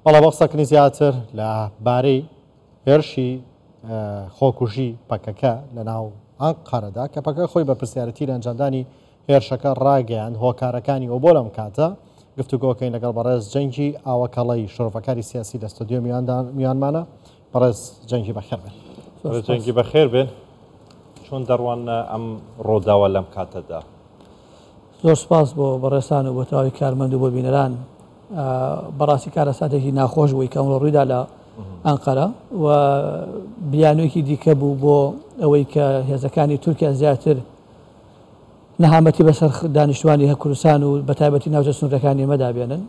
بەڵێ بۆ قسەکردنی زیاتر لە بارەی هێرشی خۆکوژی پەکەکە لە ناو ئەنقەرەدا کە پەکە خۆی بەرپرسیارەتی لە ئەنجامدانی هێرشەکە ڕاگەیاند هۆکارەکانی و بۆ لەم کاتە گفتوگۆکەین لەگەڵ بەڕێز جەنگی ئاوەکەڵەی شرۆڤەکاری سیاسی لە ستۆدیۆ میوانمانە. بەڕێز جەنگی بەخێر بێن. بەڕێز جەنگی بەخێر بێن. چۆن دەڕواننە ئەم ڕووداوە لەم کاتەدا؟ زۆر سپاس بۆ بەڕێزتان و بۆ تەواوی کارمەند و بۆ بینەران. بەڕاستی کارەساتێکی ناخۆش بووی کە ئەمڕۆ ڕوویدا لە ئەنقەرە و بیانوویەکی دیکە بوو بۆ ئەوەی کە هێزەکانی تورکیا زیاتر نەهامەتی بەسەر دانیشتوانی کوردستان و بەتایبەتی ناوچە سنوورەکانی ئێمەدا بێنن.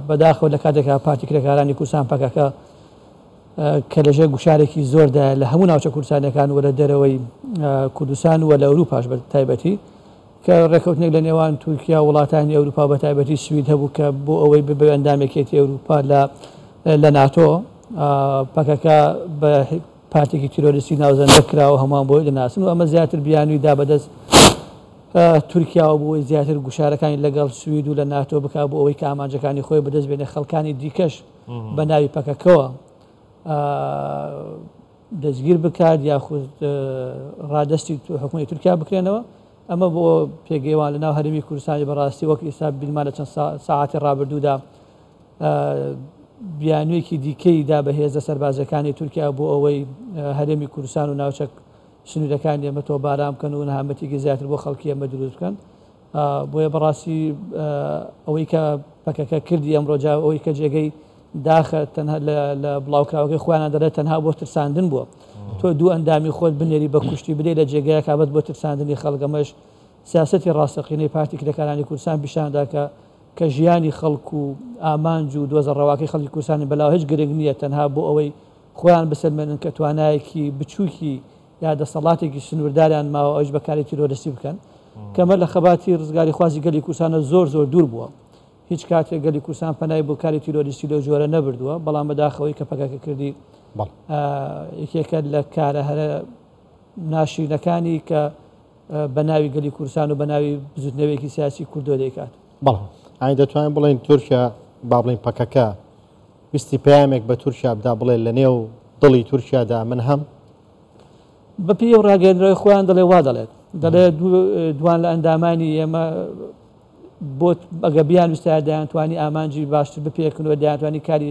بەداخەوە لە کاتێکا پارتی کرێکارانی کوردستان پەکەکە کە لەژێر گوشارێکی زۆردایە لە هەموو ناوچە کوردستانیەکان و لە دەرەوەی کوردستان و لە ئەوروپاش بە تایبەتی کە ڕێکەوتنێک لە نێوان تورکیا و وڵاتانی ئەوروپا بە تایبەتی سوید هەبوو کە بۆ ئەوەی ببێ ئەندامێکێتی ئەوروپا لە لە ناتۆ پەکەکە بە پارتێکی تیرۆریستی ناوزەندە کراوە هەمووان بۆی دەناسن و ئەمە زیاتر بیانووی دا بەدەست تورکیاوە بۆ ئەوەی زیاتر گوشارەکانی لەگەڵ سوید و لە ناتۆ بکا بۆ ئەوەی کە ئامانجەکانی خۆی بەدەست بێنێ خەڵکانی دیکەش بە ناوی پەکەکەوە دەستگیر بکات یاخود ڕادستی حکومی تورکیا بکرێنەوە ئەمە بۆ پێگەیوان لە ناو هەرمی کوردستانی بەڕاستی وەک ئیستا بیرمان لە چەند ساعتی ڕابردوودا بیانوویەکی دیکەی دا بە هێزە سەربازیەکانی تورکیا بۆ ئەوەی هەرێمی کوردستان و ناوچە سنوورەکانی ئێمە تۆپباران بکەن و نەهامەتێکی زیاتر بۆ خەڵکی ئێمە دروست بکەن. بۆیە بەڕاستی ئەوەی کە پەکەکە کردی ئەمڕۆ جا ئەوەی کە جێگەی داخە تەنها لە بڵاوکراوەکەی خۆیان دەڵێت تەنها بۆ ترساندن بووە. تۆ دوو ئەندامی خۆت بنێری بە کوشتی بدەی لە جێگایەکا بەس بۆ ترساندنی خەڵک ئەمەش سیاسەتی ڕاستەقینەی پارتی کرێکارانی کوردستان پیشاندا کە کە ژیانی خەڵک و ئامانج و دۆزە ڕەواکەی خەڵکی کوردستانی بەلاوە هیچ گرنگ نییە تەنها بۆ ئەوەی خۆیان بسەلمێنن کە توانایەکی بچووکی یا دەسەڵاتێکی سنوورداریان ماوە ئەویش بە کاری تیرۆریستی بکەن کە ئەمە لە خەباتی ڕزگاریخوازی گەلی کوردستانە زۆر زۆر دوور بووە هیچ کاتێک گەلی کوردستان پەنای بۆ کاری تیرۆریستی لەو جۆرە نەبردووە بەڵام بەداخەوەی کە پەکەکە کردی یەکێکە لە کارە هەرە ناشرینەکانی کە بە ناوی گەلی کوردستان و بە ناوی بزوتنەوەیەکی سیاسی کوردەوە دەیکات. بەڵێ ئایا دەتوانین بڵێین تورکیا با بڵێین پەکەکە ویستی پەیامێک بە تورکیا بدا بڵێ لە نێو دڵی تورکیادا من هەم؟ بە پێی ئەو ڕاگەیەندراوەی خۆیان دەڵێ وا دەڵێت دەڵێ دوان لە ئەندامانی ئێمە بۆ ئەگە بیان ویستایە دەیانتوانی ئامانجی باشتر بپێکن و دەیانتوانی کاری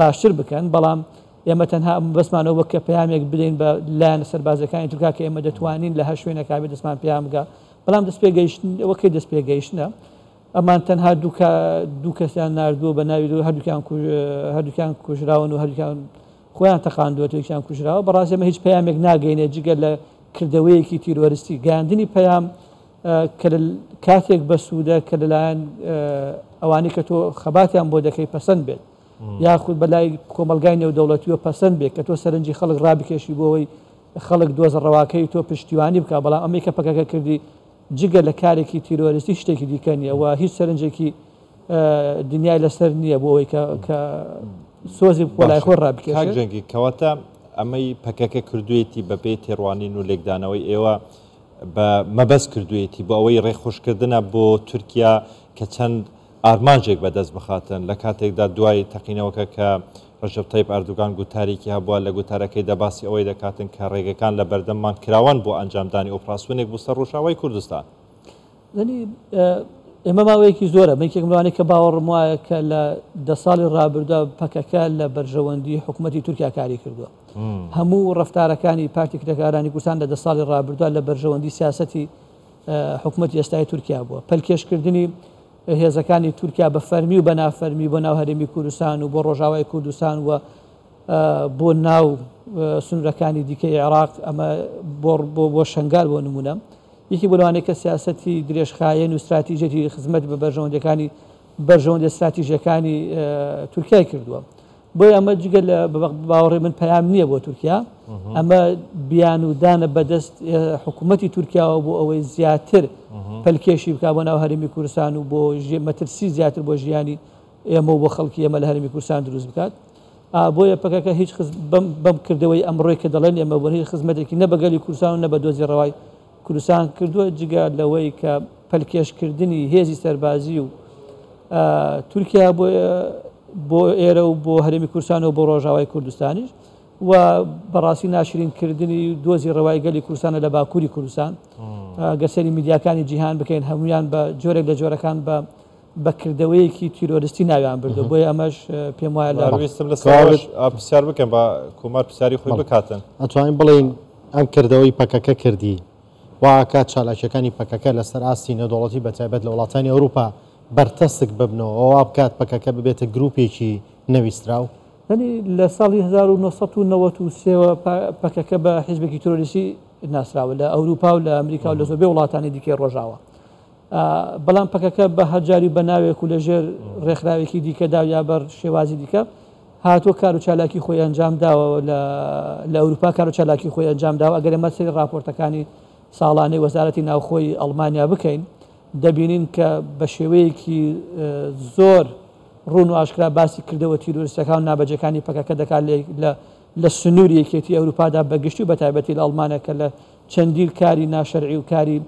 باشتر بکەن، بەڵام ئێمە تەنها مەبەستمان ئەوە کە پەیامێک بدەین بە لایەنە سەربازیەکانی تورکیا کە ئێمە دەتوانین لە هەر شوێنێکا بێت دەستمان پێیان بگا، بەڵام دەستپێگەیشتن ئەوە کەی دەستپێگەیشتنە؟ ئەمان تەنها دوو کەسیان ناردووە بە ناوی هەردووکیان هەردووکیان کوژراون و هەردووکیان خۆیان تەقاندووەتەوە یەکیان کوژراوە، بەڕاستی ئەمە هیچ پەیامێک ناگەینێت جگە لە کردەوەیەکی تیرۆریستی، گەیاندنی پەیام کە کاتێک بەسوودە کە لەلایەن ئەوانەی کە تۆ خەباتیان بۆ دەکەی پەسەند بێت یاخود بەلای کۆمەلگای نێودەوڵەتیوە پەسەند بێت کە تۆ سەرنجی خەڵک ڕابکێشی بۆ ئەوەی خەڵک دۆزە ڕەواکەی تۆ پشتیوانی بکە بەڵام ئەمەی کە پەکەکە کردی جگە لە کارێکی تیرۆریستی شتێکی دیکە نییە و هیچ سەرنجێکی دنیای لەسەر نییە بۆ ئەوەی کە سۆزی بۆ لای خۆی ڕابکێشێت. جەنگی کەواتە ئەمەی پەکەکە کردوێتی بەپێی تێڕوانین و لێکدانەوەی ئێوە بە مەبەست کردوویەتی بۆ ئەوەی ڕێخۆشکردنە بۆ تورکیا کە چەند ئارمانجێک بەدەست بخاتن لە کاتێکدا دوای تەقینەوەکە کە ڕەجەب تەیب ئەردوگان گوتارێکی هەبووە لە گوتارەکەیدا باسی ئەوەی دەکاتن کە ڕێگەکان لە بەردەممان کراوەن بۆ ئەنجامدانی ئۆپراسیۆنێک بۆ سەر ڕۆژئاوای کوردستان. یانی ئێمە ماوەیەکی زۆرە من یەکێکم لەوانەی کە باوەڕم وایە کە لە دە ساڵی ڕابردوودا پەکەکە لە بەرژەوەندی حکوومەتی تورکیا کاری کردووە. هەموو ڕەفتارەکانی پارتی کرێکارانی کوردستان لە دە ساڵی ڕابردووە لە بەرژەوەندی سیاسەتی حکوومەتی ئێستای تورکیا بووە. پەلکێشکردنی هێزەکانی تورکیا بە فەرمی و بە نافەرمی بۆ ناو هەرێمی کوردستان و بۆ ڕۆژاوای کوردستان و بۆ ناو سنوورەکانی دیکەی عێراق ئەمە بۆ بۆ شنگال بۆ نمونە یەکی بۆ لەوانەیە کە سیاسەتی درێژخایەن و استراتیژیەتی خزمەت بە بەرژەوەندەکانی بەرژەوەندە استراتیژیەکانی تورکیای کردووە. بۆیە ئەمە جگە لە باوەڕی من پەیام نییە بۆ تورکیا، ئەمە بیانوودانە بەدەست حکوومەتی تورکیاوە بۆ ئەوەی زیاتر پەلکێشی بکا بۆ ناو هەرێمی کوردستان و بۆ مەترسی زیاتر بۆ ژیانی ئێمە و بۆ خەڵکی ئێمە لە هەرێمی کوردستان دروست بکات. بۆیە پەکەکە هیچ بەم کردەوەی ئەمڕۆی کە دەڵێن ئێمە بۆ هیچ خزمەتێکی نە بە گەلی کوردستان و نە بە دۆزی ڕەوای کوردستان کردووە جگە لەوەی کە پەلکێشکردنی هێزی سەربازی و تورکیا بۆ بۆ ئێرە و بۆ هەرێمی کوردستان و بۆ ڕۆژاوای کوردستانیش و بەڕاستی ناشرین کردنی دۆزی ڕەوای گەلی کوردستانە لە باکووری کوردستان. گەر سەیری میدیاکانی جیهان بکەین هەمویان بە جۆرێک لە جۆرەکان بە بە کردەوەیەکی تیرۆریستی ناویان بردو، بۆیە ئەمەش پێم وایە لە ویستم لەسەر پرسیار بکەم بە کۆمار پرسیاری خۆی بکاتن. ئەتوانین بڵێین ئەم کردەوەی پەکەکە کردی وا ئەکات چالاکیەکانی پەکەکە لەسەر ئاستی نێودەوڵەتی بەتایبەت لە وڵاتانی ئەوروپا بەرتەسک ببنەوە و وا بکات پەکەکە ببێتە گروپێکی نەویستراو؟ یانی لە ساڵی 1993 وە پەکەکە بە حیزبێکی ترۆریستی ناسراوە لە ئەوروپا و لە ئەمریکا و لە زۆربەی وڵاتانی دیکەی ڕۆژاوا. بەڵام پەکەکە بە هەر جاری بە ناوێک و لەژێر ڕێکخراوێکی دیکەدا یا بەر شێوازی دیکە هاتووە کار و چالاکی خۆی ئەنجام داوە لە ئەوروپا کار و چالاکی خۆی ئەنجام داوە. ئەگەر ئێمە سەیری ڕاپۆرتەکانی ساڵانەی وەزارەتی ناوخۆی ئەڵمانیا بکەین دەبینین کە بە شێوەیەکی زۆر ڕوون و ئاشکرا باسی کردەوە تیرۆریستەکان و نابەجێکانی پەکەکە دەکات لە سنووری یەکێتی ئەوروپادا بە گشتی و بە تایبەتی لە ئەڵمانیا کە لە چەندین کاری ناشەرعی و کاری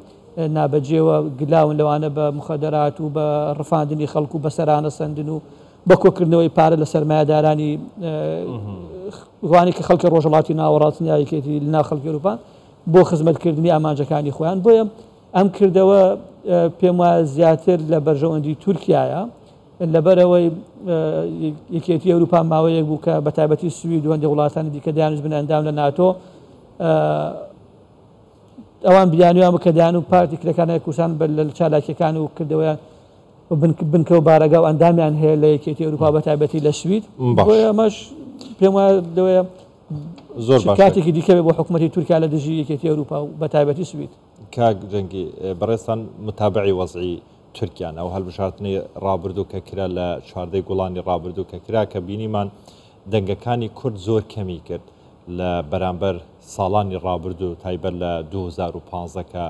نابەجێوە گلاون لەوانە بە مخەدەرات و بە ڕفاندنی خەڵک و بە سەرانە سەندن و بە کۆکردنەوەی پارە لە سەرمایەدارانی وانی کە خەڵکی ڕۆژهەڵاتی ناوەڕاستن یا یەکێتی لەناو خەڵکی ئەوروپا بۆ خزمەتکردنی ئامانجەکانی خۆیان. بۆیە ئەم کردەوە پێم وایە زیاتر لە بەرژەوەندی تورکیایە، لەبەرئەوەی یەکێتی ئەوروپا ماوەیەک بوو کە بە تایبەتی سوید و هەندێک وڵاتانی دیکە دەیانویست بنە ئەندام لە ناتۆ، ئەوان بیانویان بوو کە دەیان و پارتی کرێکارانی کوردستان لە چالاکیەکان و کردەوەیان بنکە و بارەگا و ئەندامیان هەیە لە یەکێتی ئەوروپا بە تایبەتی لە سوید. بۆیە ئەمەش پێم وایە لەوەیە زۆر باشە. کاتێکی دیکە بێ بۆ حکوومەتی تورکیا لە دژی یەکێتی ئەوروپا و بە تایبەتی سوید. کاک جەنگی بەڕێزتان متابعی وەزعی تورکیان، ئەو هەلبژاردنەی ڕابردوو کە کرا لە چواردەی گوڵانی ڕابردوو کە کرا کە بینیمان دەنگەکانی کورد زۆر کەمی کرد لە بەرامبەر ساڵانی ڕابردوو تایبەت لە 2015 کە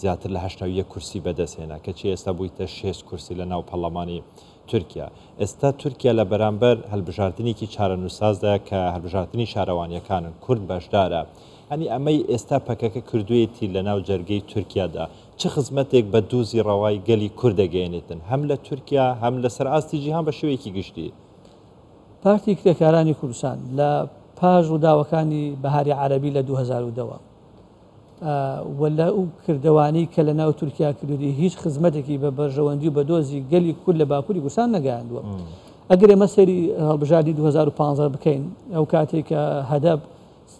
زیاتر لە 81 کورسی بەدەست هێنا کەچی ئێستا بوویتە 60 کورسی لە ناو پەرلەمانی تورکیا. ئێستا تورکیا لە بەرامبەر هەلبژاردنێکی چارەنووسسازدایە کە هەلبژاردنی شارەوانیەکانن، کورد بەشدارە. یانی ئەمەی ئێستا پەکەکە کردوویەتی لە ناو جەرگەی تورکیادا چ خزمەتێک بە دوزی ڕەوای گەلی کورد دەگەیەنێتن هەم لە تورکیا هەم لەسەر ئاستی جیهان بە شێوەیەکی گشتی؟ پارتی کرێکارانی کوردستان لە پاش ڕووداوەکانی بەهاری عەرەبی لە 2010 وە و لەو کردەوانەی کە لە ناو تورکیا کردوویەتی هیچ خزمەتێکی بە بەرژەوەندی و بە دۆزی گەلی کورد لە باکووری کوردستان نەگەیاندووە. ئەگەر ئێمە سەیری هەڵبژاردنی 2015 بکەین ئەو کاتێک کە هەدەپ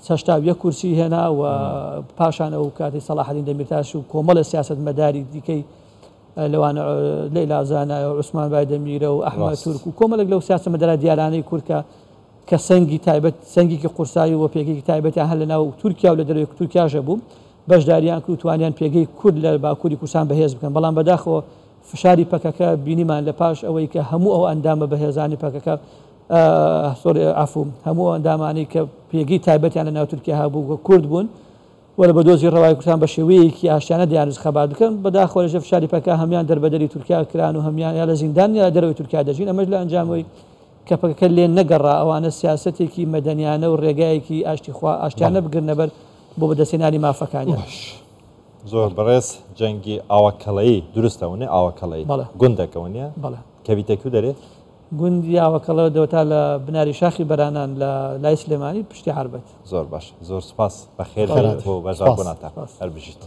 81 کورسی هێنا و پاشان ئەو کاتی سەڵاحەدین دەمیرتاش و کۆمەڵە سیاسەتمەداری دیکەی لەوانە لەیلا زانای و عوسمان بایدەمیرە و ئەحمەد تورک و کۆمەڵێک لەو سیاسەتمەدارە دیارانەی کورد کە کە سەنگی تایبەت سەنگێکی قورسایی و پێگەیەکی تایبەتیان هەر لە ناو تورکیا و لە دەرەوەی تورکیاش هەبوو بەشداریان کرد و توانیان پێگەی کورد لە باکووری کوردستان بەهێز بکەن بەڵام بەداخەوە فشاری پەکەکە بینیمان لە پاش ئەوەی کە هەموو ئەو ئەندامە بەهێزانی پەکەکە سۆری عەفو هەموو ئەو ئەندامانەی کە پێگەی تایبەتیان لە ناو تورکیا هەبوو و کورد بوون و لە بە دۆزی ڕەوای کوردستان بە شێوەیەکی ئاشتیانە دەیانویست خەبات بکەن، بەداخەوە لەژێر فشاری پەکە هەموویان دەربەدەری تورکیا کران و هەموویان یا لە زیندان یا لە دەرەوەی تورکیا دەژین، ئەمەش لە ئەنجامەوەی کە پەکەکە لێ نەگەڕا ئەوانە سیاسەتێکی مەدەنیانە و ڕێگایەکی ئاشتیخوا ئاشتیانە بگرنە بەر بۆ بەدەستهێنانی مافەکانیان. باش زۆر بەڕێز جەنگی ئاوەکەڵەیی دروستە ونێ ئاوەکەڵەیی بەڵێ. گوندەکە ونیە؟ بەڵێ. کەویتە کو دەرێ؟ گوندی ئاوەکەڵە دەوەتا لە بناری شاخی بەرانان لە لای سلێمانی پشتی عەربەت. زۆر باش زۆر سوپاس بەخێر بێیت بۆ بەشداربوونتان هەر بژیت.